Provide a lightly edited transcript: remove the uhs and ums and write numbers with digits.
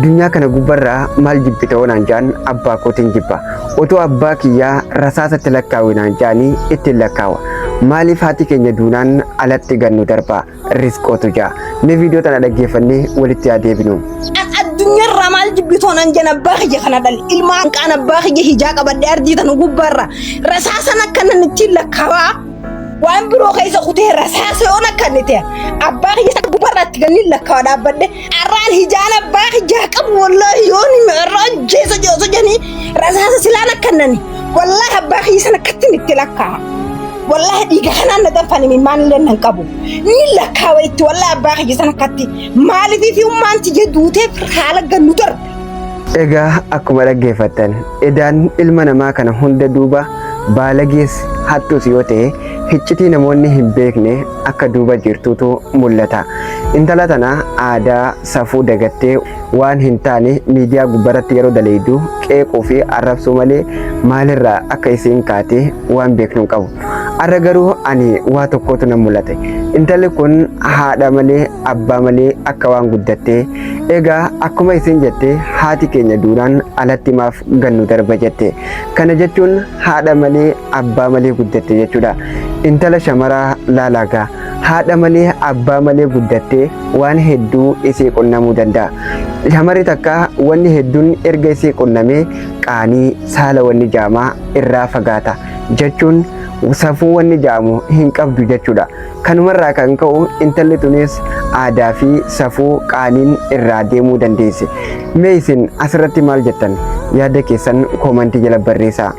Addunyaa kana gubbarraa maal jibbita hoo naan ja'an abbaa kootiin jibba. Otoo abbaa kiyyaa rasaasatti lakkaawi naan ja'anii ittiin lakkaawa. Maaliif haati keenya duunaan alatti gannu darba risqootu ja'a. Mee viidiyoo tana dhaggeeffannee walitti haa deebinu. An addunyaarraa maal jibbitoo nan jan abbaa kiyya kana dhale ilmaan qaan abbaa kiyya hijaa qabadhe ardii tana gubbaarra rasaasan akka nan ittiin lakkaawaa waan biroo keessa kutee rasaasa yoon akka inni ta'e abbaa kiyya sana gubbaarra itti ganni lakkaawa dhaabbadhe arraan hijaan abbaa kiyyaa qabu wallaahi yoon hime arraa ajjeesa jeeso janii rasaasa silaan akka nani wallaahi abbaa kiyya sana akkattiin itti lakkaawa. Wallaahi dhiiga kanaan na danfani mimmaan illee nan qabu. Ni lakkaawa itti wallaahi abbaa kiyya sana akkatti maaliif fi ummaan tiyya duuteef haala gannu darbe. Egaa akkuma dhaggeeffattan edaan ilma namaa kana hunda duuba baalagees hattuus yoo ta'e hiccitii namoonni hin beekne akka duuba jirtuutu mul'ata. Intala tana aadaa safuu dagattee waan hin taane miidiyaa gubbarratti yeroo daleeydu qeequu fi arrabsuu malee maalirraa akka isiin kaate waan beeknu hin qabu. Arra garuu ani waa tokkootu na mul'ate. Intalli kun haadha malee abbaa malee akka waan guddattee egaa akkuma isiin jette haati keenya duunaan alatti maaf gannu darba jette. Kana jechuun haadha malee abbaa malee guddatte jechuudha. Intala shamaraa laalaagaa haadha malee abbaa malee guddattee waan hedduu isii qunnamuu danda'a. Shamarri takka wanni hedduun erga isii qunnamee qaanii saala wanni jaamaa irraa fagaata jechuun safuu wanni jaamu hin qabdu jechuudha. Kanumarraa kan ka'u intalli tunis aadaa fi safuu qaaniin irraa deemuu dandeesse. Mee isin asirratti maal jettan? Yaada keessan koomantii jala barreessaa.